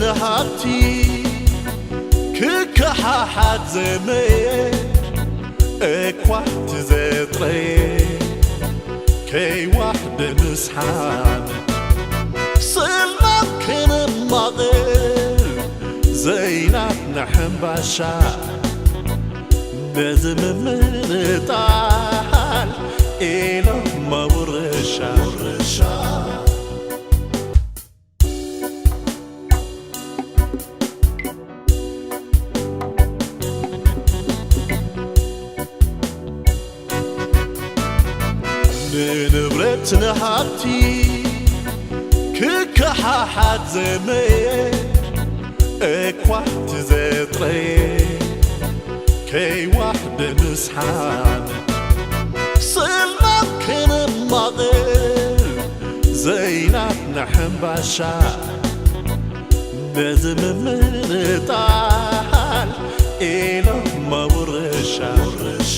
ንሃብቲ ክከሓሓት ዘመየ እኳ ትዘጥረየ ከይዋሕደ ምስሓብ ስልማም ክንማቕል ዘይናትና ሕምባሻ በዚ ምምንጣል ኢሎም መውርሻ ውርሻ ንንብረት ንሃብቲ ክከሓሓት ዘመየ እኳ ትዘጥረየ ከይዋሕደ ምስሓብ ስልማም ክንማቕል ዘይናትና ሕምባሻ በዚ ምምንጣል ኢሎም መውርሻ ውርሻ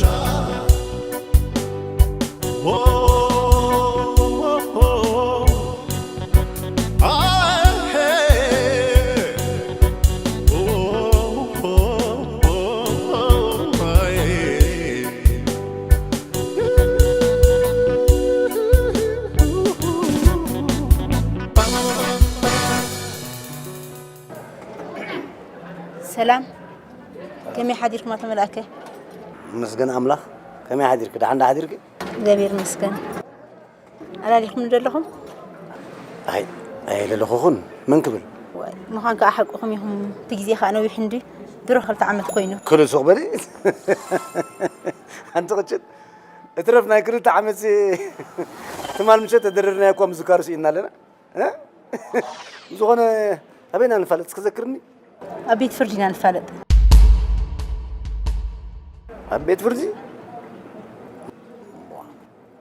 ሰላም፣ ከመይ ሓዲርኩም ኣቶ መልኣከ? መስገን ኣምላኽ። ከመይ ሓዲርክ? ደሓን ዳ ሓዲርክ? እግዚኣብሔር ይመስገን። ኣላሊኹም ዶ ኣለኹም? ኣይ ኣይለለኹኹን። መን ክብል? ዋይ፣ ምዃን ከኣ ሓቅኹም ኢኹም። እቲ ግዜ ከኣ ነዊሕ እንዲ ድሮ ክልተ ዓመት ኮይኑ። ክሉ ሱቕ በሊ። ሓንቲ ቅጭት እትረፍ ናይ ክልተ ዓመት ትማል ምሸት ተደረርናዮ እኳ ምዝካሩ ስኢና ኣለና። እ? ዝኾነ ኣበይና ንፋለጥ እስኪ ዘክርኒ? ኣብ ቤት ፍርዲ ኢና ንፋለጥ። ኣብ ቤት ፍርዲ?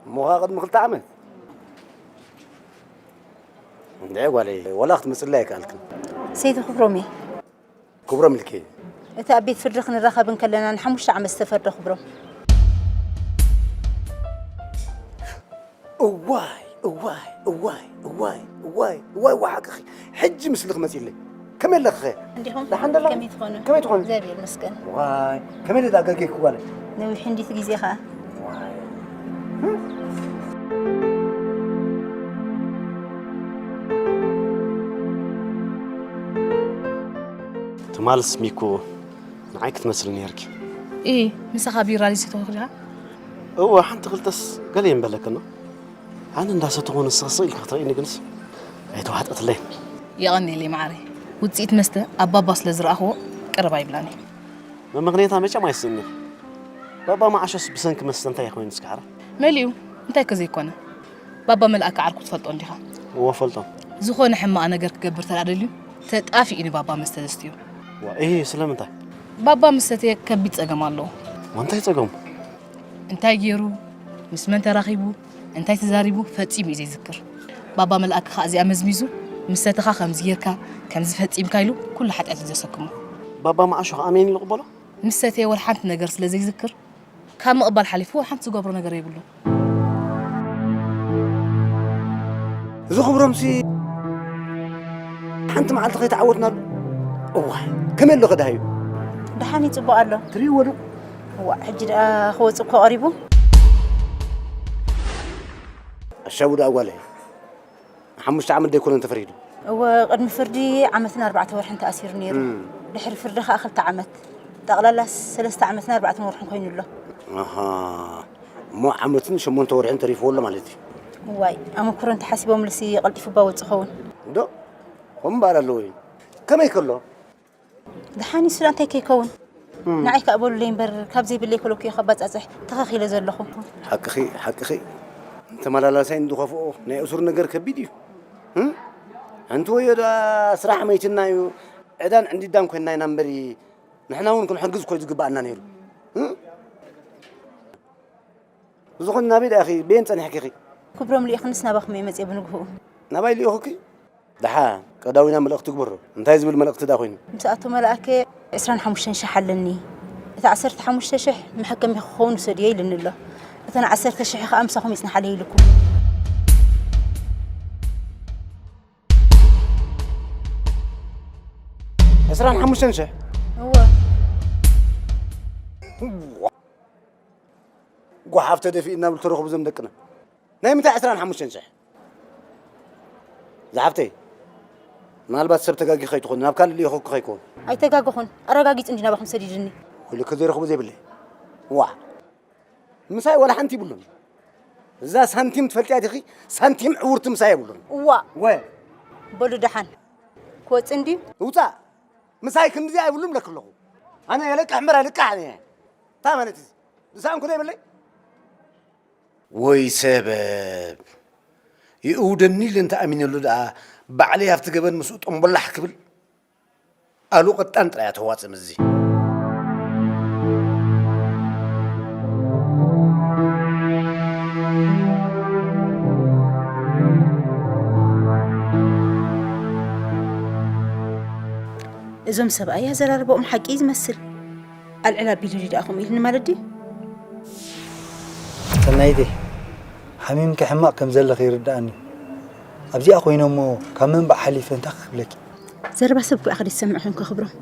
እሞ ኸዓ ቅድሚ ክልተ ዓመት? እንድዒ ጓለይ፣ ወላ ክትመፅለይ ኣይከኣልክን። ሰይቲ ክብሮም እየ። ክብሮም ኢልኪ። እቲ ኣብ ቤት ፍርዲ ክንራኸብ እንከለና ንሓሙሽተ ዓመት ዝተፈርደ ክብሮም። እዋይ እዋይ እዋይ እዋይ እዋይ እዋይ እዋይ ሓቅኺ ሕጂ ምስልኺ መፂለይ ከመይ ኣለኺ ኸ እንዲኹም ደሓን ደላ ከመይ ትኾኑ ከመይ ትኾኑ እግዚኣብሔር ይመስገን ዋይ ከመይ ደዳ ገርጌ ክዋለ ነዊሕ እንዲት ግዜ ኸዓ ዋይ ትማልስ ሚኩ ንዓይ ክትመስል ነይርኪ። እይ፣ ምሳኻ ቢራ ሊሰተኹ ዲኻ? እወ፣ ሓንቲ ክልተስ ገለ እየ ምበለክና። ኣነ እንዳሰተኹ ንስኺ ስቕ ኢልኪ ክትርእይኒ ግንስ ኣይተዋሕጠትለይን። የቐንየለይ መዓረይ። ውፅኢት መስተ ኣብ ባባ ስለ ዝረኣኽዎ ቅርብ ኣይብላን እየ። መመኽንያታ መቸም ኣይስእንኺ። ባባ መዓሾስ ብሰንኪ መስተ እንታይ ኮይኑ እስኪ ሓራ? መሊኡ፣ እንታይ ከ ዘይኮነ? ባባ መልኣከ ዓርኩ ትፈልጦ እንዲኻ? እወ ፈልጦ። ዝኾነ ሕማቕ ነገር ክገብር ተደኣ ደልዩ ተጣፊኡ ንባባ መስተ ዘስትዮ። ዋ እሂ ስለምንታይ? ባባ ምስ ሰተየ ከቢድ ጸገም ኣለዎ። ዋ እንታይ ጸገሙ? እንታይ ጌሩ? ምስ መን ተራኺቡ? እንታይ ተዛሪቡ? ፈጺሙ እዩ ዘይዝክር። ባባ መልኣከ ከኣ እዚኣ መዝሚዙ ምስ ሰተኻ ከምዚ ጌርካ ከምዚ ፈጺምካ ኢሉ ኩሉ ሓጢኣት እዩ ዘሰክሞ። ባባ መዓሾ ከኣ ኣሜን ኢሉ ይቕበሎ? ምስ ሰተየ ወላ ሓንቲ ነገር ስለ ዘይዝክር ካብ ምቕባል ሓሊፉ ሓንቲ ዝገብሮ ነገር የብሉን። እዚ ክብሮምሲ ሓንቲ መዓልቲ ከይተዓወትናሉ እዋይ ከመይ ኣሎ ከዳሃዩ ደሓን እዩ ፅቡቕ ኣሎ። ትርእይዎ ዶ? እዋ ሕጂ ደኣ ክወፅእ እኮ ቀሪቡ። ኣሻቡ ደኣ ጓለይ ሓሙሽተ ዓመት ደይኮነን ተፈሪዱ? እወ ቅድሚ ፍርዲ ዓመትን ኣርባዕተ ወርሕን ተኣሲሩ ነይሩ። ድሕሪ ፍርዲ ከኣ ክልተ ዓመት። ጠቕላላ ሰለስተ ዓመትን ኣርባዕተን ወርሕን ኮይኑ ኣሎ። ኣሃ እሞ ዓመትን ሸሞንተ ወርሕን ተሪፍዎ ኣሎ ማለት እዩ። እዋይ ኣመክሮ እንተሓሲቦምልሲ ቀልጢፉ እባ ወጽእ ኸውን። ዶ ከምኡ እምበኣር ኣለዎ እዩ። ከመይ ከሎ? ደሓን እዩ ሱዳን እንታይ ከይከውን ንዓይ ከኣ በሉለይ እምበር ካብ ዘይብለይ ከለኩ እየ ከባጻጽሕ ተኸኺለ ዘለኹ። ሓቅኺ ሓቅኺ ንተመላላሳይ እንድኸፍኦ ናይ እሱር ነገር ከቢድ እዩ። ሓንቲ ወዮ ደኣ ስራሕ መይትና እዩ ዕዳን ዕንዲዳን ኮይንና ኢና እምበሪ ንሕና እውን ክንሕግዝ እኮ እዩ ዝግበኣና ነይሩ። ብዝኾነ ናበይ ደኣ ኢኺ በየን ጸኒሕኪ ኢኺ? ክብሮም ልኢኽንስ ናባኹም እየ መጽየ ብንግህኡ። ናባይ ልኢኹኪ? ደሓ ቀዳዊና መልእኽቲ ግበሮ። እንታይ ዝብል መልእኽቲ ደኣ ኮይኑ? ምስ ኣቶ መላእከ ዕስራን ሓሙሽተን ሽሕ ኣለኒ። እቲ ዓሰርተ ሓሙሽተ ሽሕ መሐከሚ ክኸውን ውሰድዮ ኢሉኒ ኣሎ። እተን ዓሰርተ ሽሕ ከኣ ምሳኹም ይጽንሓለይ ኢሉኩም። ዕስራን ሓሙሽተን ሽሕ። እወ። ጓሓፍ ተደፊእና ብል ተረኽቡ ዘም ደቅና። ናይ ምንታይ ዕስራን ሓሙሽተን ሽሕ? ዝሓፍተይ፣ ምናልባት ሰብ ተጋጊ ከይትኾን፣ ናብ ካልእ ልኢኹ ከይኮን። ኣይተጋገኹን። ኣረጋጊጹ እንዲ ናባኹም ሰዲድኒ። ኩሉ ከዘይረኽቡ ዘይብለይ። ዋ። ምሳይ ዋላ ሓንቲ ይብሉን። እዛ ሳንቲም ትፈልጥያ ዲኺ? ሳንቲም ዕውርቲ ምሳይ የብሉን። እዋ። ወ። በሉ ደሓን። ክወጽእ እንድዩ? ውጻእ። ምሳይ ክንድዚ ኣይብሉን ብለክ ኣለኹ። ኣነ የለቅሕ እምበር ኣይልቃሕ እየ። እንታይ ማለት እዩ? ዝሰኣንኩ ዶ ይብለይ? ወይ ሰበብ። ይእውደኒ ኢለ እንተኣሚነሉ ደኣ ባዕለይ ኣብቲ ገበን ምስኡ ጠምቦላሕ ክብል? ኣሉ ቅጣን ጥራይ እያ ተዋጽእ ምስዚ። እዞም ሰብኣይ ኣዘራርባኦም ሓቂ እዩ ዝመስል። ኣልዕል ኣቢሉ ድዩ ደኣ ከምኡ ኢልኒ ማለት ድዩ? ሰናይተይ፣ ሓሚምኪ ሕማቕ ከም ዘለኺ ይርድኣኒ። ኣብዚኣ ኮይነ እሞ ካብ ምንባዕ ሓሊፈ እንታይ ክብለኪ? ዘረባ ሰብ እኮ ኢኻ ዘይትሰምዕ ኮንካ ክብሮም።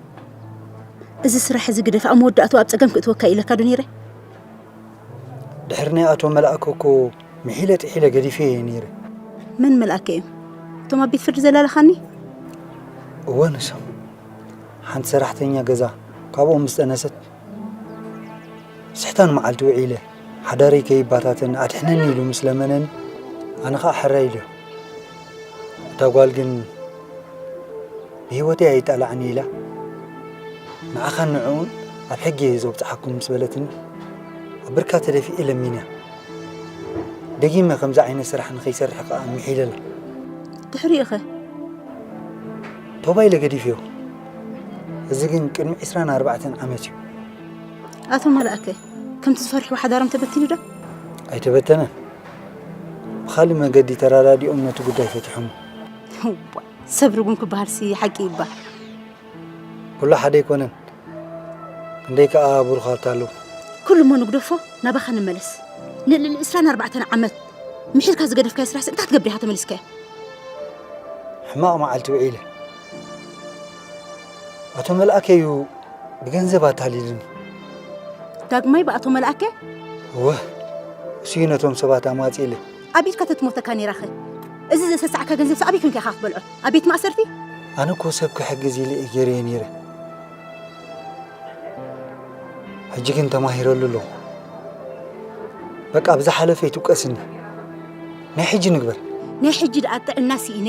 እዚ ስራሕ እዚ ግደፍ፣ ኣብ መወዳእትኡ ኣብ ጸገም ክእትወካ ኢለካ ዶ ነይረ? ድሕሪ ናይ ኣቶ መልኣከ እኮ ምሒለ ጥሒለ ገዲፈ እየ ነይረ። መን መልኣከ እዮም? እቶም ኣብ ቤት ፍርዲ ዘላለኻኒ? እወ ንሶም። ሓንቲ ሰራሕተኛ ገዛ ካብኦም ምስ ጠነሰት ስሕታን መዓልቲ ውዒለ ሓዳረይ ከይባታተን ኣድሕነኒ ኢሉ ምስ ለመነኒ ኣነ ኸዓ ሕራይ ኢለዮ። እታ ጓል ግን ብህይወተይ ኣይጣላዕኒ ኢላ ንዓኻን ንዕኡን ኣብ ሕጊ እየ ዘብጽሓኩም ምስ በለትኒ ኣብ ብርካ ተደፊኤ ለሚነያ። ደጊመ ከምዚ ዓይነት ስራሕ ንኸይሰርሕ ከኣ ምሒለላ። ድሕሪኡ ኸ? ቶባ ኢለ ገዲፍዮ። እዚ ግን ቅድሚ ዕስራን ኣርባዕተን ዓመት እዩ። ኣቶ መላእከ፣ ከምቲ ዝፈርሕዎ ሓዳሮም ተበቲኑ ዶ? ኣይተበተነን። ብኻልእ መገዲ ተራዳዲኦም ነቲ ጉዳይ ፈቲሖሞ። እዋይ፣ ሰብ ርጉም ክበሃልሲ ሓቂ ይበሃል። ኩሉ ሓደ ኣይኮነን። ክንደይ ከኣ ብሩኻት ኣለዉ። ኩሉ እሞ ንግደፎ፣ ናባኻ ንመለስ። ንልዕሊ ዕስራን ኣርባዕተን ዓመት ምሒልካ ዝገደፍካዮ ስራሕሲ እንታይ ክትገብር ኢኻ ተመሊስካዮ? ሕማቕ መዓልቲ ውዒለ። ኣቶ መልኣከ እዩ ብገንዘብ ኣታሊሉኒ። ዳግማይ ብኣቶ መልኣከ? እወ፣ እሱ እዩ ነቶም ሰባት ኣማጺእለይ። ኣብ ኢድካ ተትሞተካ ነይራኸ? እዚ ዘሰሳዕካ ገንዘብሲ ኣበይ ኮንካ ኢኻ ክትበልዖ? ኣብ ቤት ማእሰርቲ? ኣነ እኮ ሰብ ክሕግዝ ኢለ እየ ገይረዮ ነይረ። ሕጂ ግን ተማሂረሉ ኣለኹ። በቃ ብዝሓለፈ ኣይትውቀስኒ። ናይ ሕጂ ንግበር። ናይ ሕጂ ደኣ ጥዕና ስኢነ፣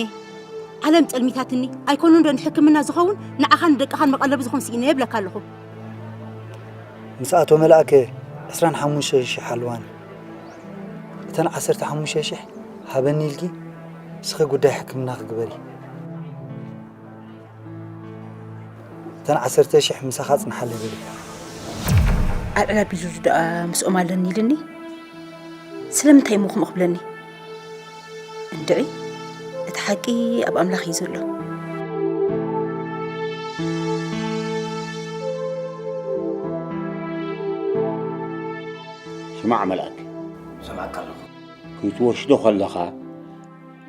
ዓለም ጸልሚታትኒ፣ ኣይኮኑን ዶ ንሕክምና ዝኸውን ንዓኻን ንደቅኻን መቐለቢ ዝኾን ስኢነ እብለካ ኣለኹ። ምስ ኣቶ መልኣከ ዕስራን ሓሙሽተ ሽሕ ኣለዋኒ። እተን ዓሰርተ ሓሙሽተ ሽሕ ሃበኒ ኢልኪ ንስኺ ጉዳይ ሕክምናኺ ግበሪ። እተን ዓሰርተ ሽሕ ምሳኻ ኣጽንሓለይ በሊ። ኣልዕል ኣቢሉ ደኣ ምስኦም ኣለኒ ኢልኒ። ስለምንታይ እሞ ከምኡ ክብለኒ? እንድዒ እቲ ሓቂ ኣብ ኣምላኽ እዩ ዘሎ። ስማዕ መልኣክ፣ እሰምዓካ ኣለኹ። ክትወስዶ ከለኻ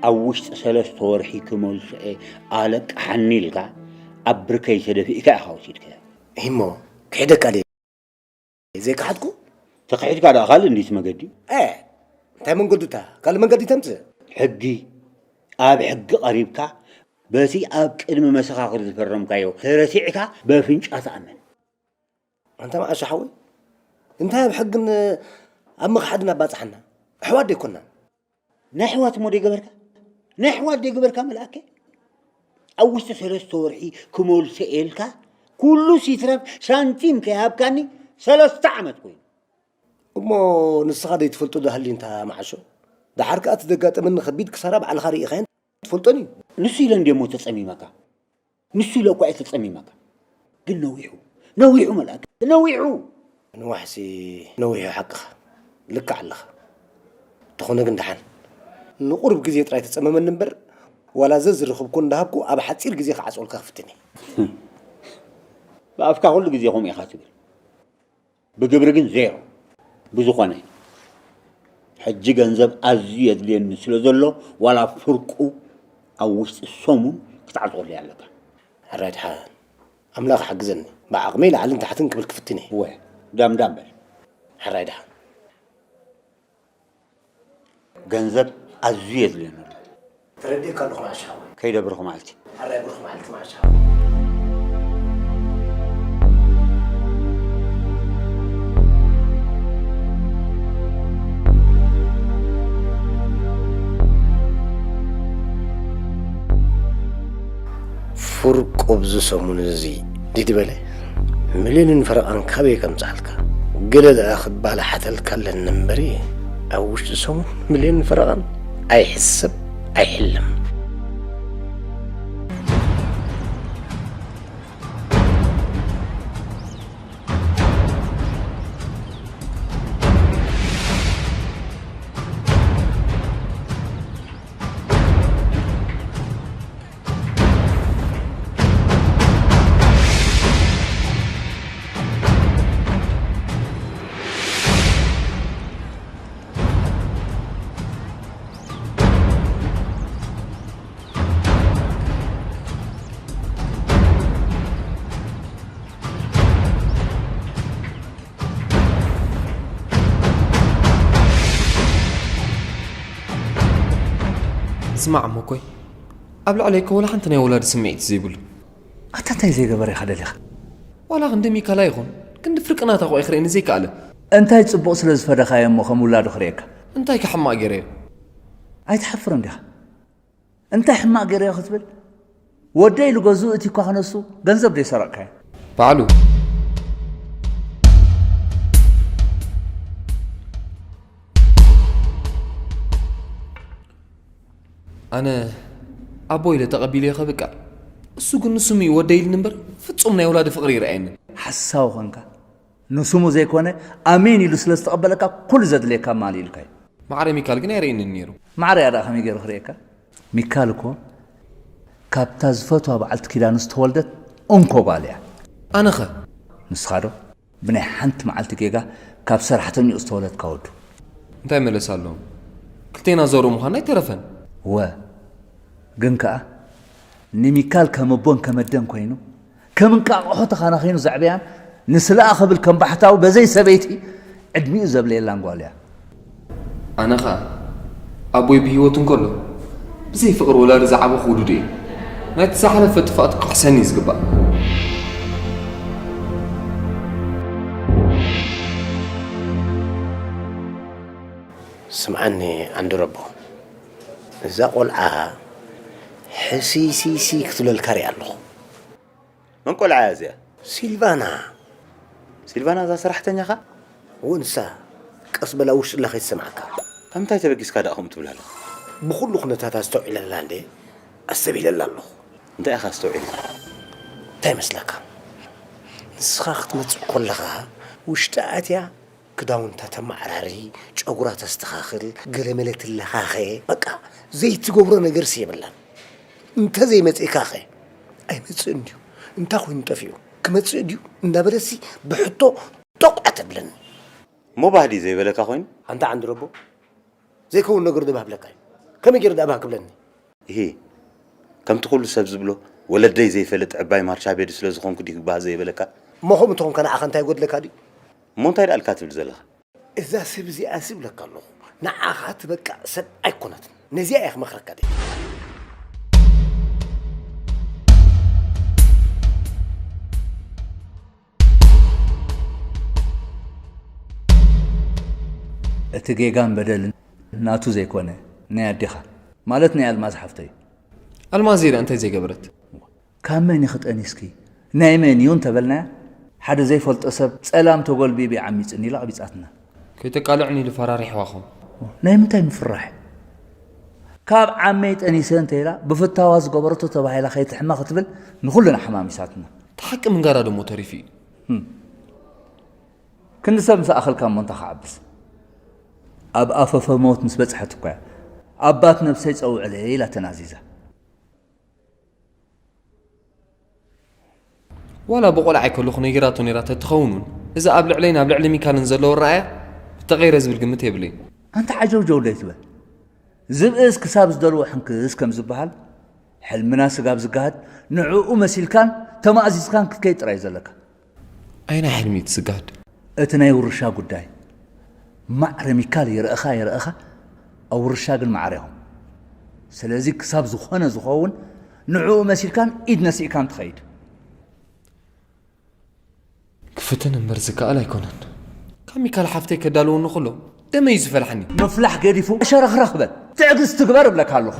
ኣብ ውሽጢ ሰለስተ ወርሒ ክመልሶ እየ ኣለቅሓኒ ኢልካ ኣብ ብርከይ ተደፊእካ ኢኻ ወሲድካዮ። እሞ ክሕደካ ድየ ዘይከሓድኩ? ተኽሒድካ ደኣ ካልእ እንድዩ እቲ መገዲ። እ እንታይ መንገዱ እታ ካልእ መንገዲ ተምጽእ? ሕጊ ኣብ ሕጊ ቀሪብካ በቲ ኣብ ቅድሚ መሰኻኽር ዝፈረምካዮ ተረቲዕካ በፍንጫ ትኣመን። ኣንታ መዓሾ ሓወይ እንታይ ኣብ ሕግን ኣብ ምኽሓድን ኣባጽሓና? ኣሕዋት ዶ ኣይኮናን? ናይ ኣሕዋት እሞ ደይገበርካ ናይ ኣሕዋት ደይገበርካ መልኣከ ኣብ ውሽጢ ሰለስተ ወርሒ ክመልሶ እየ ኢልካ ኩሉስ ይትረፍ ሳንቲም ከይሃብካኒ ሰለስተ ዓመት ኮይኑ። እሞ ንስኻ ደይትፈልጦ ዶ ሃልዩ እንታ መዓሾ? ደሓር ከኣ እቲ ዘጋጠመኒ ከቢድ ክሳራ ባዕልኻ ርኢኻዮን ትፈልጦን እዩ። ንሱ ኢለ እንድየ እሞ ተጸሚመካ። ንሱ ኢለ እኳ እየ ተጸሚመካ። ግን ነዊሑ ነዊሑ መልኣከ ነዊሑ። ንዋሕሲ ነዊሑ ሓቅኻ ልክዕ ኣለኻ። እንተኾነ ግን ደሓን ንቑሩብ ግዜ ጥራይ ተጸመመኒ እምበር ዋላ ዘዝረኸብኩ እንዳሃብኩ ኣብ ሓጺር ግዜ ክዓጽወልካ ክፍትን እየ። ብኣፍካ ኩሉ ግዜ ከምኡ ኢኻ ትብል። ብግብሪ ግን ዜሮ። ብዝኾነ ሕጂ ገንዘብ ኣዝዩ የድልየኒ ስለ ዘሎ ዋላ ፍርቁ ኣብ ውሽጢ ሰሙን ክትዓጽወለይ ኣለካ። ሕራይ ድሓን ኣምላኽ ሓግዘኒ። ብዓቕመይ ላዕልን ታሕትን ክብል ክፍትን እየ። እወ፣ ዳምዳም በል። ሕራይ ደሓን። ገንዘብ ኣዝዩ የድልየና ኣሎ። ተረዲእካ ኣለኹ መዓሻ ሓወይ። ከይደ ብሩኽ መዓልቲ። ሕራይ ብሩኽ መዓልቲ መዓሻ ሓወይ። ፍርቁ ኣብዚ ሰሙን እዚ ዲድ በለ፣ ሚልዮንን ፈረቓን ካበይ ከምጽኣልካ? ገለ ደኣ ክባላሓተልካ ኣለኒ እምበሪ፣ ኣብ ውሽጢ ሰሙን ሚልዮንን ፈረቓን ኣይሕሰብ ኣይሕለም። ስማዕ እሞ ኮይ፣ ኣብ ልዕለይ እኮ ወላ ሓንቲ ናይ ወላዲ ስምዒት ዘይብሉ። ኣታ እንታይ ዘይገበረ ኢኻ ደሊኻ? ዋላ ክንዲ ሚካላ ይኹን፣ ክንዲ ፍርቂ ናታ እኮ እዩ ክርእየኒ ዘይከኣለ። እንታይ ጽቡቕ ስለ ዝፈደኻዮ እሞ ከም ውላዱ ክርእየካ? እንታይ ከ ሕማቕ ገይረዮ? ኣይትሓፍርን ዲኻ? እንታይ ሕማቕ ገይረዮ ክትብል? ወደይ ኢሉ ገዝኡ እቲ እኳ ክነሱ ገንዘብ ደይ ሰረቕካዮ? ባዕሉ። ኣነ ኣቦ ኢለ ተቐቢለዮ ከብቅዕ፣ እሱ ግን ንስሙ እዩ ወደይ ኢልኒ እምበር ፍጹም ናይ ወላዲ ፍቕሪ ይረኣየኒ። ሓሳዊ ኾንካ። ንስሙ ዘይኮነ ኣሜን ኢሉ ስለ ዝተቐበለካ ኩሉ ዘድልየካ ማል ኢልካዮ። ማዕረ ሚካል ግን ኣይርእየንን ነይሩ። ማዕረ እያ ደኣ ከመይ ገይሩ ክርእየካ? ሚካል እኮ ካብታ ዝፈትዋ በዓልቲ ኪዳኑ ዝተወልደት እንኮ ጓል እያ። ኣነኸ? ንስኻ ዶ? ብናይ ሓንቲ መዓልቲ ጌጋ ካብ ሰራሕተኛኡ ዝተወለድካ ወዱ። እንታይ መለሳ ኣለዎም? ክልቴና ዘርኡ ምዃንና ኣይተረፈን። እወ፣ ግን ከኣ ንሚካል ከም ኣቦን ከም ኣደን ኮይኑ፣ ከም እንቃቕሖ ተኻናኺኑ ዘዕበያን፣ ንስለኣ ክብል ከም ባሕታዊ በዘይ ሰበይቲ ዕድሚኡ ዘብለየላን ጓል እያ። ኣነ ኸኣ ኣቦይ ብህይወት እንከሎ ብዘይ ፍቕሪ ወላዲ ዝዓበኹ ውሉዱ እየ። ናይቲ ዝሓለፈ ጥፍኣቱ ክኽሕሰኒ እዩ ዝግባእ። ስምዓኒ ዓንዲ ረቦ፣ እዛ ቖልዓ ሕስይስይስይ ክትብለልካ ሪኣ ኣለኹ። መን ቆልዓ እያ እዚኣ? ሲልቫና። ሲልቫና እዛ ሰራሕተኛኻ? እወ ንሳ። ቀስ በል ኣብ ውሽጥላ ከይትሰምዓካ። ካብ ምንታይ ተበጊስካ ደኣ ከምኡ ትብል ኣለኻ? ብኹሉ ኩነታት ኣስተውዒለላ እንዴ? ኣስተብሂለላ ኣለኹ። እንታይ ኢኻ ኣስተውዒልካ? እንታይ ይመስለካ? ንስኻ ክትመጽእ ከለኻ ውሽጢ ኣትያ ክዳውንታ ተመዓራሪ፣ ጨጉራ ተስተኻኽል፣ ገለመለ ትለኻኸ፣ በቃ ዘይትገብሮ ነገርሲ የብላን። እንተ ዘይመጺእካኸ? ኣይመጽእን ድዩ? እንታይ ኮይኑ ጠፊኡ? ክመጽእ ድዩ? እንዳበለሲ ብሕቶ ጦቕ ኣተብለኒ። እሞ ባህዲ ዘይበለካ ኮይኑ? ኣንታ ዓንዲ ረቦ፣ ዘይከውን ነገር ዶ ባህ ብለካ እዩ? ከመይ ገይሩ ደኣ ባህ ክብለኒ? ኢሂ፣ ከምቲ ኩሉ ሰብ ዝብሎ፣ ወለደይ ዘይፈልጥ ዕባይ ማርሻ ቤዲ ስለ ዝኾንኩ ድዩ ባህ ዘይበለካ? እሞ ከምኡ እንተኾንካ ንዓኻ እንታይ ይጎድለካ ድዩ? እሞ እንታይ ደኣ ኢልካ ትብል ዘለኻ? እዛ ሰብ እዚኣስ እብለካ ኣለኹ፣ ንዓኻ ትበቅዕ ሰብ ኣይኮነትን። ነዚኣ እየ ክመኽረካ ደልየ። እቲ ጌጋን በደልን ናቱ ዘይኮነ፣ ናይ ኣዴኻ፣ ማለት ናይ ኣልማዝ ሓፍተይ እዩ። ኣልማዝ ኢላ እንታይ ዘይገበረት? ካብ መን ኢኺ ጠኒስኪ? ናይ መን እዩ እንተበልናያ፣ ሓደ ዘይፈልጦ ሰብ ጸላም ተጎልቢቢ ዓሚጹኒ ኢላ ኣቕቢጻትና። ከይተቃልዕኒ ኢሉ ፈራሪሕዋ ኾን። ናይ ምንታይ ምፍራሕ? ካብ ዓመይ ጠኒሰ እንተ ኢላ፣ ብፍታዋ ዝገበረቶ ተባሂላ ከይትሕመ ክትብል ንኹልና ሓማሚሳትና። እቲ ሓቂ ምንጋራ ደሞ ተሪፉ እዩ። ህም። ክንዲ ሰብ ምስ ኣኸልካ እሞ እንታይ ክዓብስ? ኣብ ኣፈፈ ሞት ምስ በጽሐት እኮ እያ፣ "ኣባት ነብሰይ ጸውዕለይ" ኢላ ተናዚዛ። ዋላ ብቆልዓይ ከለኹ ነጊራቶ ነይራ ተትኸውን እውን፣ እዚ ኣብ ልዕለይን ኣብ ልዕሊ ሚካልን ዘለዎ ኣረኣእያ ብተቐይረ ዝብል ግምት የብለይን። ኣንታ ዓጀውጀው ደይትበል። ዝብእስ ክሳብ ዝደልዎ ሕንክስ ከም ዝበሃል፣ ሕልምና ስጋብ ዝገሃድ ንዕኡ መሲልካን ተማእዚዝካን ክትከይድ ጥራይ እዩ ዘለካ። ኣይናይ ሕልሚ ትስጋድ። እቲ ናይ ውርሻ ጉዳይ ማዕረ ሚካል ይረእኻ ይረእኻ፣ ኣብ ውርሻ ግን ማዕረ ኢኹም። ስለዚ ክሳብ ዝኾነ ዝኸውን ንዕኡ መሲልካን ኢድ ነሲእካን ትኸይድ። ክፍትን እምበር ዝከኣል ኣይኮነን። ካብ ሚካል ሓፍተይ ከዳልወኒ ከሎ ደመይ እዩ ዝፈልሓኒ። ምፍላሕ ገዲፉ ሸረኽረኽ በል፣ ትዕግስቲ ግበር እብለካ ኣለኹ።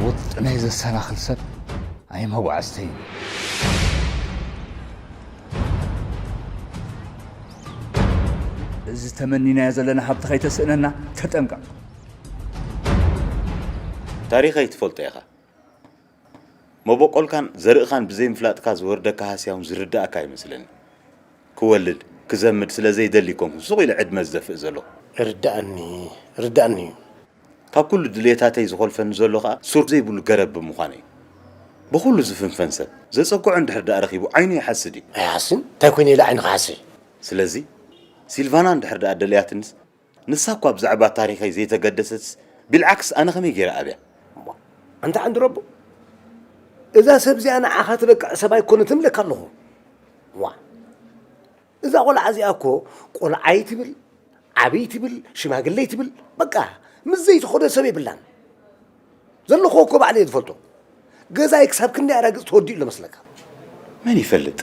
ውጥነይ ዘሰናኽል ሰብ ኣይመጓዕዝተይን። እዚ ተመኒናዮ ዘለና ሃብቲ ከይተስእነና ተጠንቀቕ። ታሪኸይ ትፈልጦ ኢኻ። መበቆልካን ዘርእኻን ብዘይምፍላጥካ ዝወርደካ ሃስያ እውን ዝርድኣካ ኣይመስለኒ። ክወልድ ክዘምድ ስለ ዘይደሊ ይኮንኩ ሱቕ ኢለ ዕድመ ዝደፍእ ዘለኹ። ርድኣኒ ርድኣኒ እዩ። ካብ ኩሉ ድልየታተይ ዝኾልፈኒ ዘሎ ከኣ ሱር ዘይብሉ ገረብ ብምዃነይ እዩ። ብኹሉ ዝፍንፈን ሰብ ዘጸግዖ እንድሕር ደኣ ረኺቡ ዓይኑ ይሓስድ እዩ። ኣይሓስን? እንታይ ኮይነ ኢለ ዓይኒ ክሓስይ? ስለዚ ሲልቫና እንድሕር ደኣ ደልያትንስ ንሳ እኳ ብዛዕባ ታሪኸይ ዘይተገደሰትስ ቢልዓክስ ኣነ ከመይ ገይረ ኣብያ? ኣንታ ዓንዲ ረቡ እዛ ሰብ እዚኣ ንዓኻ ትበቅዕ ሰብ ኣይኮነትን እብለካ ኣለኹ። ዋ እዛ ቆልዓ እዚኣ እኮ ቆልዓይ ትብል ዓብይ ትብል ሽማግለይ ትብል በቃ ምስ ዘይትኸዶ ሰብ የብላን። ዘለኹዎ እኮ ባዕለይ እየ ዝፈልጦ። ገዛይ ክሳብ ክንደይ ኣራግፅ ተወዲኡ ኣሎ መስለካ? መን ይፈልጥ?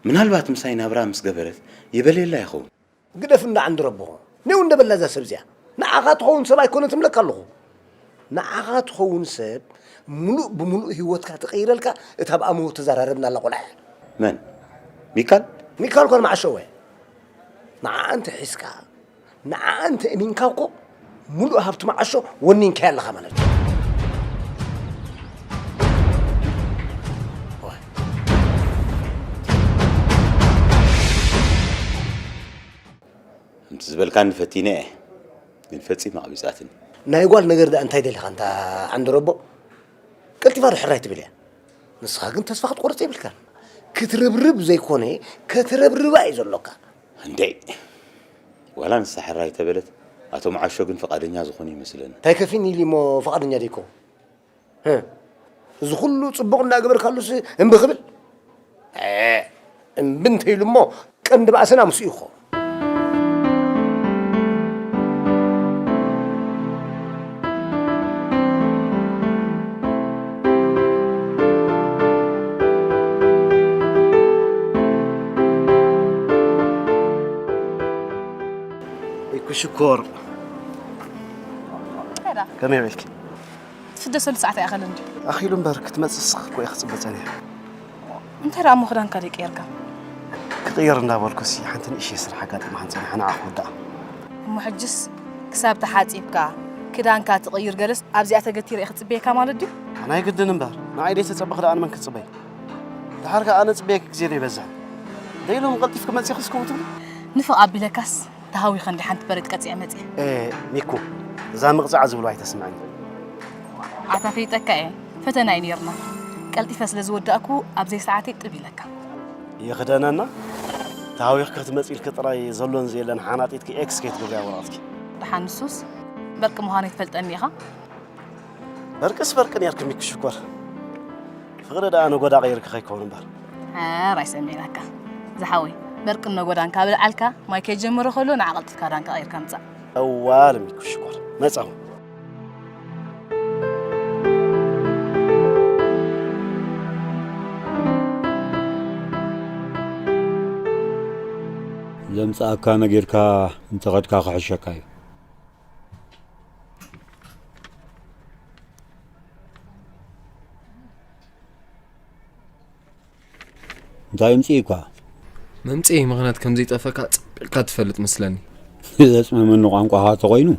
ምናልባት ምሳይ ናብራ ምስ ገበረት ይበልየላ ይኸውን። ግደፍ እንዳ ዓንዲ ረብኹ ኔው እንደበላ እዛ ሰብ እዚኣ ንዓኻ ትኸውን ሰብ ኣይኮነትን እብለካ ኣለኹ። ንዓኻ ትኸውን ሰብ ምሉእ ብምሉእ ህይወትካ ትቐይረልካ እታ ብኣምሆ ተዘራረብናላ ቆልዓ እያ። መን? ሚካል? ሚካል ኮን መዓሾ እወ። ንዓኣ እንተ ሒዝካ ንዓኣ እንተ እሚንካ እኮ ምሉእ ሃብቲ መዓሾ ወኒንካያ ኣለኻ ማለት እዩ። ከምቲ ዝበልካኒ ፈቲነ እየ ግን ፈጺማ ኣቕቢጻትኒ። ናይ ጓል ነገር ደኣ እንታይ ደሊኻ እንታ ዓንዲ ረቦ ቀልጢፋ ዶ ሕራይ ትብል እያ። ንስኻ ግን ተስፋ ክትቆርጽ የብልካን። ክትርብርብ ዘይኮነ ከትረብርባ እዩ ዘሎካ። እንዴ ዋላ ንሳ ሕራይ ተበለት ኣቶ መዓሾ ግን ፍቓደኛ ዝኾኑ ይመስለኒ። እንታይ ከፊኒ ኢሉ እሞ ፍቓደኛ ደይኮ? እዚ ኩሉ ጽቡቕ እንዳገበርካሉስ እምቢ ክብል? እምቢ እንተኢሉ እሞ ቀንዲ ባእስና ምስኡ ይኾ። ይኩሽኮር ከመይ ውዒልኪ? ትፍደሰሉ ሰዓት ኣይኣኸለን ድዩ? ኣኺሉ እምበር ክትመጽእ ስኽ እኮ እየ ክጽበ ጸኒሐ። እንታይ ደኣ እሞ ክዳንካ ደይ ቀየርካ? ክቕየር እንዳበልኩሲ ሓንቲ ንእሽተይ ስራሕ ኣጋጢማትኒ ጸኒሓ ንዓ ክውድኣ። እሞ ሕጅስ ክሳብ ተሓጺብካ ክዳንካ ትቕይር ገለስ ኣብዚኣ ተገቲረ እየ ክጽበየካ ማለት ድዩ? ኣነ ኣይግድን እምበር ንዓይ ደይ ተጸበኺ ደኣ ንመን ክትጽበይ? ደሓር ከኣ ኣነ ጽበየኪ ግዜ ደይ በዝሕ። ደይ ሎም ቀልጢፍኪ መጺኺ እስከ ትብሊ? ንፍቕ ኣቢለካስ ተሃዊኸ እንዲ ሓንቲ በረድ ቀጺዐ መጺአ። ኤ ሚኩ እዛ ምቕጻዕ ዝብሎ ኣይተስምዐኒ። ኣታ ፈሊጠካ እየ ፈተና እዩ ነይርና ቀልጢፈ ስለ ዝወዳእኩ ኣብ ዘይሰዓተይ ጥብ ኢለካ። ይኽደነና ተሃዊኽኪ ክትመጺ ኢልኪ ጥራይ ዘሎን ዘየለን ሓናጢጥኪ ኤክስ ከይትገብርያ ወረቐትኪ። ደሓን ንሱስ በርቂ ምዃነይ ትፈልጠኒ ኢኻ። በርቅስ በርቂ ኔርኪ ሚኪ ሽኮር። ፍቕሪ ደኣ ነጎዳ ቀይርኪ ከይከውን እምበር። ሓር ኣይሰሚዕናካ ዝሓወይ። በርቂ ነጎዳ እንካ ብልዓልካ ማይ ከይጀመረ ከሎ ንዓ ቀልጢፍካ ዳንካ ቀይርካ ምጻእ። ጠዋል ሚኪ ሽኮር መጻኹ። ዘምጻእካ ነጊርካ እንተኸድካ ክሕሸካ እዩ። እንታይ ኣምጺእኳ? መምጽኢ ምኽንያት ከም ዘይጠፈካ ጸቢቕካ ትፈልጥ መስለኒ። ዘጽመመኒ ቋንቋኻ ተኾይኑ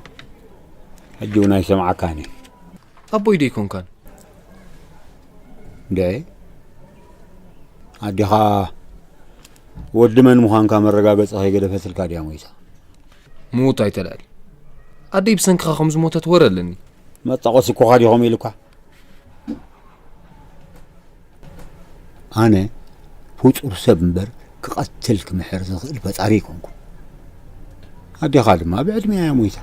ሕጂ እውን ኣይሰምዓካን እየ። ኣቦይ ዶ ኣይኮንካን? እንደ ኣዴኻ ወዲ መን ምዃንካ መረጋገጺ ከይገደፈትልካ ድያ ሞይታ? ምዉት ኣይተልዕል። ኣደይ ብሰንክኻ ከም ዝሞተት ወረ ኣለኒ። መጣቖሲ እኮኻ ዲኹም ኢሉካ። ኣነ ፍጡር ሰብ እምበር ክቐትል ክምሕር ዝኽእል ፈጣሪ ኣይኮንኩን። ኣዴኻ ድማ ብዕድመ እያ ሞይታ።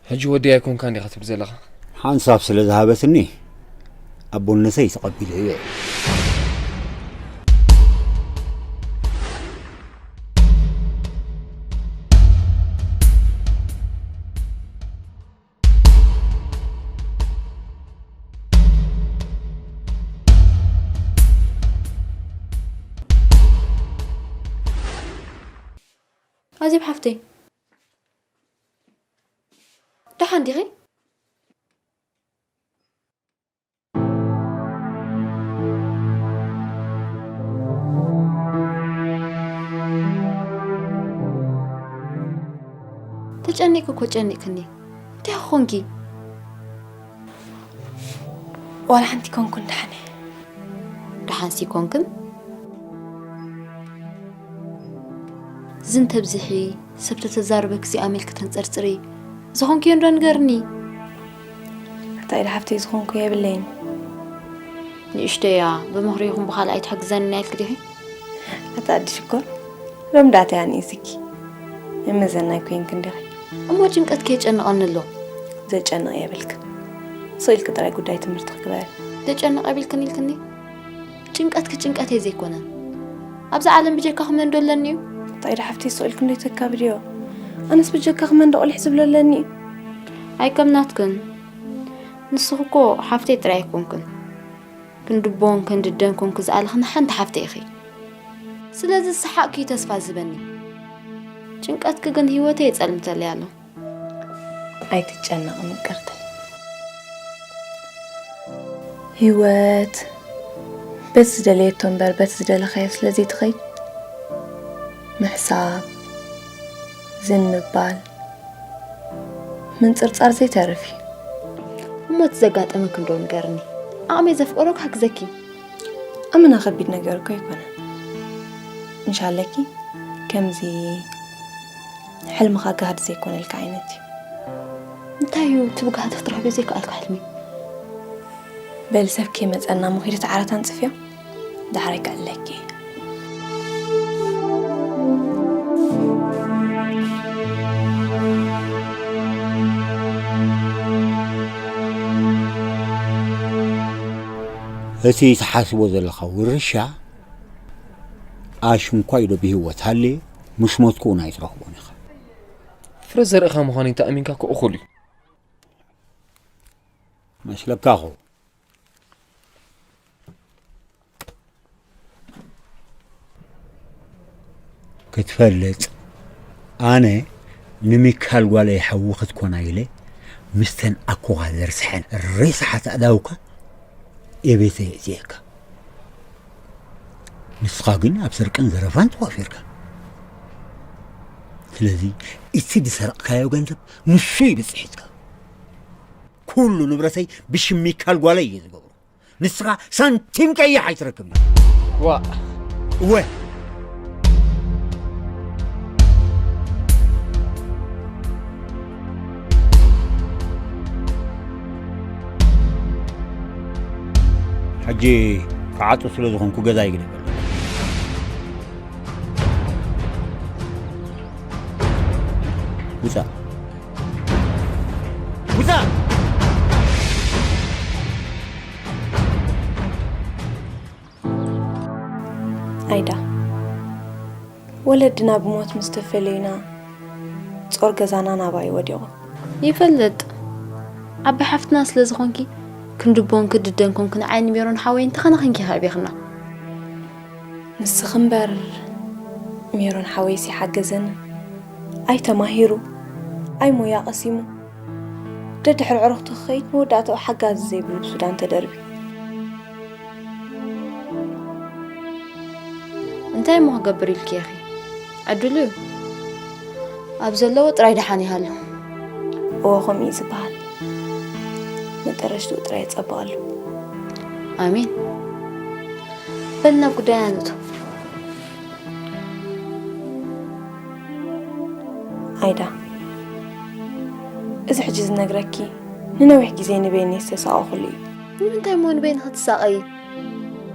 ሕጂ ወዲ ኣይኮንካን ዲኻ ትብል ዘለኻ? ሓንሳብ ስለ ዝሃበትኒ ኣቦነተይ ተቐቢለዮ እየ። ኣዜብ ሓፍተይ፣ ደሓን ዲኺ? ተጨኒቅኪ እኮ ጨኒቅክኒ። እንታይ ኮንኪ? ዋላ ሓንቲ ኮንኩን ደሓን እየ። ደሓንሲ ኮንክን? ዝን ተብዝሒ፣ ሰብ ተተዛርበኪ እዚኣ ኣሜልኪ ተንጸርጽሪ። ዝኾንክዮ እንዶ ንገርኒ። እንታይ ኢለ ሓፍተይ ዝኾንኩ የብለይን። ንእሽተይ እያ፣ ብምኽሪ ይኹን ብኻልእ ኣይትሕግዘንን እያ ኢልኪ ዲኺ? ኣታ ኣዲ ሽኮር፣ ሎሚ ዳኣ እንታይ ኣንኢስኪ? መመዘናይ ኮይንኪ እንዲኺ። እሞ ጭንቀትኪ የጨንቐኒ ኣሎ። ዘጨንቕ የብልክን። ስቕ ኢልኪ ጥራይ ጉዳይ ትምህርትኺ ግበሪ። ዘጨንቕ የብልክን ኢልክኒ? ጭንቀትኪ ጭንቀተይ ዘይኮነን። ኣብዛ ዓለም ብጀካኺ መን ዶ ኣለኒ እዩ? እንታይ ዶ ሓፍተይ ስቕ ኢልኪ እንዶ ተካብድዮ? ኣነስ ብጀካኺ መን ዶ ቁሊሕ ዝብሎ ኣለኒ እዩ? ኣይከም ናትክን። ንስኺ እኮ ሓፍተይ ጥራይ ኣይኮንክን። ክንዲ ኣቦን ክንዲ ኣደን ኮንኪ ዝኣለኽኒ ሓንቲ ሓፍተይ ኢኺ። ስለዚ ዝሰሓቕኪ እዩ ተስፋ ዝህበኒ። ጭንቀትኪ ግን ህይወተይ የጸልምተለይ ኣሎ። ኣይትጨነቒ ምቅርተይ። ህይወት በቲ ዝደለየቶ እምበር በቲ ዝደለኻዮ ስለ ዘይትኸይድ፣ ምሕሳብ፣ ዝን ምባል፣ ምንጽርጻር ዘይተርፍ እዩ። እሞ እቲ ዘጋጠመኪ እንዶ ንገርኒ። ዓቕመይ ዘፍቀዶ ክሕግዘኪ። ኣመና ከቢድ ነገር እኮ ኣይኮነን። እንሻለኪ ከምዚ ሕልምኻ ጋህዲ ዘይኮነልካ ዓይነት እዩ። እንታይ እዩ እቲ ብጋህዲ ክትረኽብዮ ዘይከኣልካ ሕልሚ? በሊ ሰብ ከይመጸና እሞ ኪዲ እቲ ዓራት ኣንጽፍዮ፣ ዳሕራይ ከዕልለኪ እየ። እቲ ትሓስቦ ዘለኻ ውርሻ ኣሽንኳይ ዶ ብህይወት ሃልየ፣ ምስ ሞትኩ እውን ኣይትረኽቦን ኢኻ። ፍረ ዘርእኻ ምዃነይ እንተኣሚንካ እኮ እኹል እዩ። መስለካኹ። ክትፈልጥ፣ ኣነ ንሚካል ጓለይ ሓዊ ክትኮና ኢለ፣ ምስተን ኣኮኻ ዘርስሐን ሬሳሓት ኣእዳውካ እቤተይ የእትየካ። ንስኻ ግን ኣብ ስርቅን ዘረፋን ተዋፊርካ። ስለዚ፣ እቲ ዝሰረቕካዮ ገንዘብ ንሱ እዩ ብጽሒትካ። ኩሉ ንብረተይ ብሽም ሚካል ጓለይ እየ ዝገብሮ። ንስኻ ሳንቲም ቀይሕ ኣይትረክብን። ዋእ። እወ። ሕጂ ክዓጹ ስለ ዝኾንኩ ገዛ ይግደፈለይ። ውጻእ። ውጻእ። ኣይዳ፣ ወለድና ብሞት ምስ ተፈለዩና፣ ጾር ገዛና ናባይ ወዲቑ። ይፈልጥ። ዓባይ ሓፍትና ስለ ዝኾንኪ፣ ክንዲ ኣቦን ክንዲ ኣደን ኮንኪ ንዓይን ሜሮን ሓወይን ተኸናኺንኪ ከዕቢኽና። ንስኺ እምበር፣ ሜሮን ሓወይስ ይሓገዘኒ። ኣይተማሂሩ፣ ኣይ ሞያ ቀሲሙ፣ ደድሕሪ ዕርኽቱ ክኸይድ መወዳእታኡ ሓጋዚ ዘይብሉ ብሱዳን ተደርብዩ። እንታይ እሞ ክገብር ኢልኪ ኢኺ? ዕድሉ እዩ። ኣብ ዘለዎ ጥራይ ደሓን ይሃሉ። እወ፣ ከምኡ እዩ ዝበሃል። መጠረሽትኡ ጥራይ የጸብቐሉ። ኣሜን። በል ናብ ጉዳይና ንእቶ። ኣይዳ፣ እዚ ሕጂ ዝነግረኪ ንነዊሕ ግዜ ንበይነይ ዝተሳቐኹሉ እዩ። ንምንታይ እሞ ንበይንኺ ትሳቐዪ?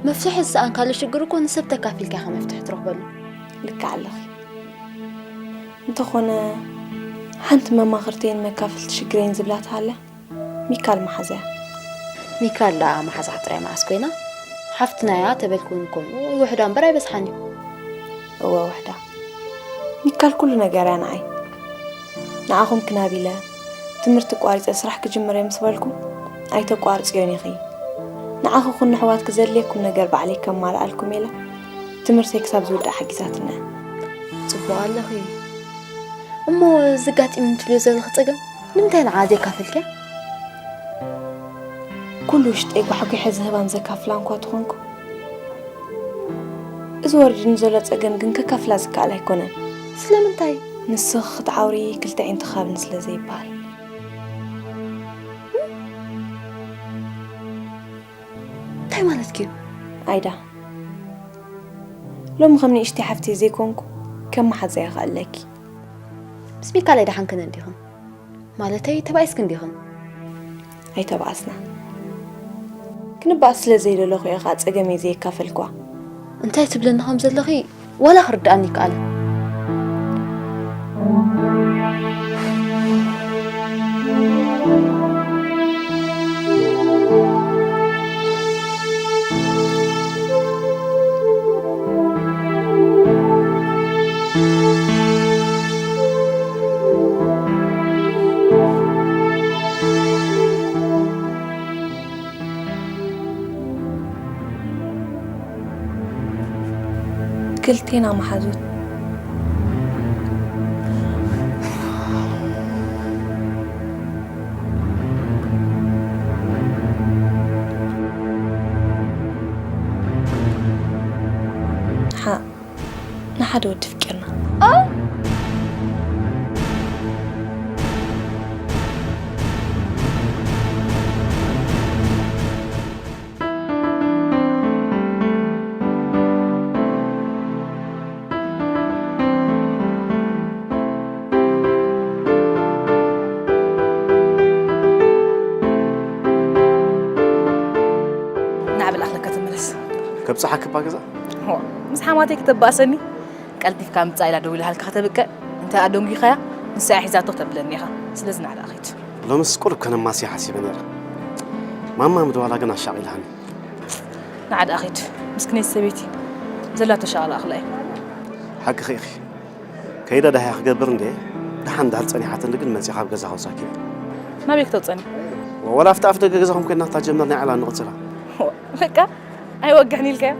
መፍትሒ ዝሰኣንካሉ ሽግር እኮ ንሰብ ተካፊልካ ኢኻ መፍትሒ ትረኽበሉ። ልክዕ ኣለኺ። እንተኾነ ሓንቲ መማኽርተይን መካፈልቲ ሽግረይን ዝብላ ተሃልያ፣ ሚካል መሓዛያ። ሚካል ደኣ መሓዛኻ ጥራይ መዓስ ኮይና? ሓፍትና እያ ተበልኩ እውን ከምኡ ውሕዳ እምበር ኣይበዝሓን እዩ። እወ ውሕዳ። ሚካል ኩሉ ነገር እያ ንዓይ። ንዓኹም ክናብ ኢለ ትምህርቲ ቋሪፀ ስራሕ ክጅምር እየ ምስ በልኩ ኣይተቋርፅዮን ኢኺ። ንዓኺ ኩን ኣሕዋትኪ ዘድልየኩም ነገር ባዕለይ ከማልኣልኩም ኢለ ትምህርተይ ክሳብ ዝውዳእ ሓጊዛትና እያ። ፅቡቕ ኣለኺ። እሞ ዘጋጢሙኒ ትብልዮ ዘለኺ ፀገም ንምንታይ ንዓ ዘይካፈልክያ? ኩሉ ውሽጠይ ጓሕጒሐ ዝህባን ዘካፍላን እኳ ተኾንኩ፣ እዚ ወሪድኒ ዘሎ ጸገም ግን ከካፍላ ዝከኣል ኣይኮነን። ስለምንታይ? ንስኺ ክትዓውሪ ክልተ ኣዒንቲ ክሃብኒ ስለ ዘይበሃል። እንታይ ማለትኪ እዩ? ኣይዳ፣ ሎሚ ከም ንእሽተይ ሓፍተይ ዘይኮንኩ ከም መሓዛይ እየ ክኣለኪ። ምስ ሚካለይ ደሓን ከነ እንዲኹም? ማለተይ ተባኢስኪ እንዲኹም? ኣይተባኣስና። ክንባኣስ ስለ ዘይደለኹ እየ ኸኣ ጸገመይ ዘየካፈልክዋ። እንታይ ትብለኒ ከም ዘለኺ ዋላ ክርድኣኒ ይከኣል። ክልቴና መሓዙት። ሓ-፣ ንሓደ ወዲ ፍቂርና። ኦ! ንዓ በል ኣኽለካ ተመለስ። ከብጽሓኪ እባ ገዛ? ሆ፣ ምስ ሓማተይ ከተባእሰኒ? ቀልጢፍካ ምጻእ ኢላ ደዊላሃልካ ከተብቅዕ? እንተ ኣደንጒኻያ፣ ንሳ እያ ሒዛቶ ከተብለኒ ኢኻ። ስለዚ ንዓ ደኣ ኺድ። ሎምስ ቁሩብ ከነማስያ ሓሲበ ነይረ። ማማ ምድዋላ ግን ኣሻቒላኒ። ንዓ ደኣ ኺድ። ምስክነይቲ ሰበይቲ ዘላቶ ሻቕላ ኣኽላ እያ። ሓቅኺ ኢኺ። ከይደ ዳህያ ክገብር እንዴ፣ ደሓን እንድሕር ጸኒሓትኒ ግን መጺኻ ኣብ ገዛ ከውጻኪ እየ። ናበይ ክተውጸኒ? ወላ ኣብቲ ኣፍ ደገ ገዛኹም ኮይና እታ ጀመርናያ ዕላል ንቕጽላ። በቃ ኣይወግሕን ኢልካዮ?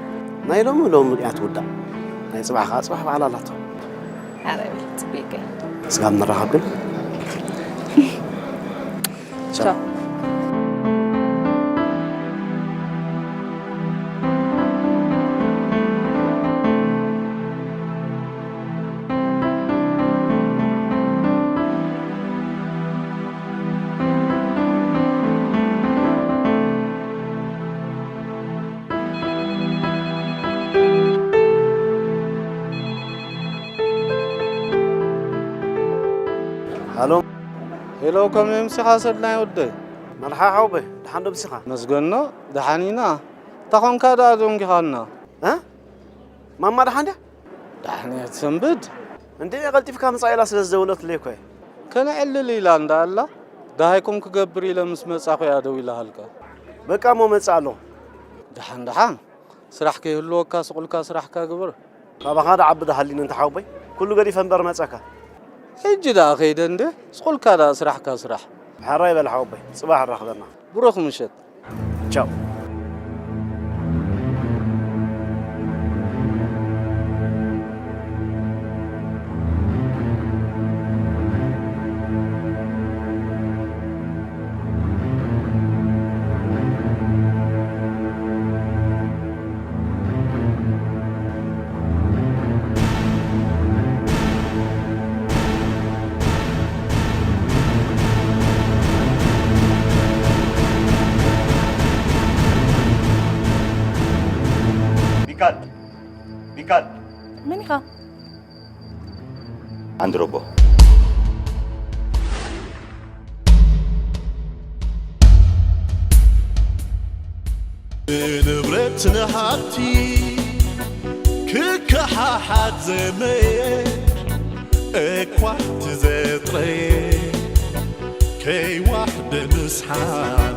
ናይ ሎሚ ሎሚ እያ ትውዳእ። ናይ ጽባሕ ከኣ ጽባሕ ባዕላ ኣላቶ። ኣረ በል፣ ጽቡቕ እየ። ስጋብ ንራኸብ ግን። ቻው። ቻው። ሃሎ። ሄሎ፣ ከመይ ምሲኻ ሰድናይ ወደይ? መርሓ ሓውበይ፣ ደሓን ዶ ምሲኻ? መስገኖ፣ ደሓን ኢና። እንታ ኾንካ ደኣ ደንጊኻና? እ? ማማ ደሓን ድያ? ዳሕንያ ትሰንብድ? እንዴ፣ ቀልጢፍካ ምጻእ ኢላ ስለ ዝደወለትለይ እኮ እየ። ከነዕልል ኢላ እንዳ ኣላ፣ ደሃይኩም ክገብር ኢለ ምስ መጻኹ እያ ደዊላሃልካ። በቃ እሞ መጻእ ኣለኹ። ደሓን ደሓን፣ ስራሕ ከይህልወካ ስቑልካ ስራሕካ ግበር። ካባኻ ደዓቢ ደሃሊኒ እንተ ሓውቦይ፣ ኩሉ ገዲፈ እምበር መጻካ። ሕጂ ደኣ ከይደ እንዴ፣ ስቑልካ ደኣ ስራሕካ ስራሕ። ሕራይ በል ሓውቦይ፣ ጽባሕ ንራኸበና። ብሩኽ ምሸት። ቻው። ሚካል፣ ሚካል። መን ኢኻ? ኣንድሮቦ። ንብረት ንሃብቲ ክከሓሓት ዘመየ እኳ እቲ ዘጥረየ ከይዋሕደ ምስሓብ፣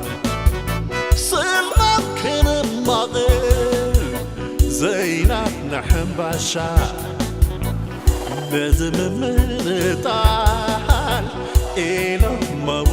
ስልማት ክንማቕል ዘይናትና ሕምባሻ፣ ነዚ ምምንጣል ኢሎም መው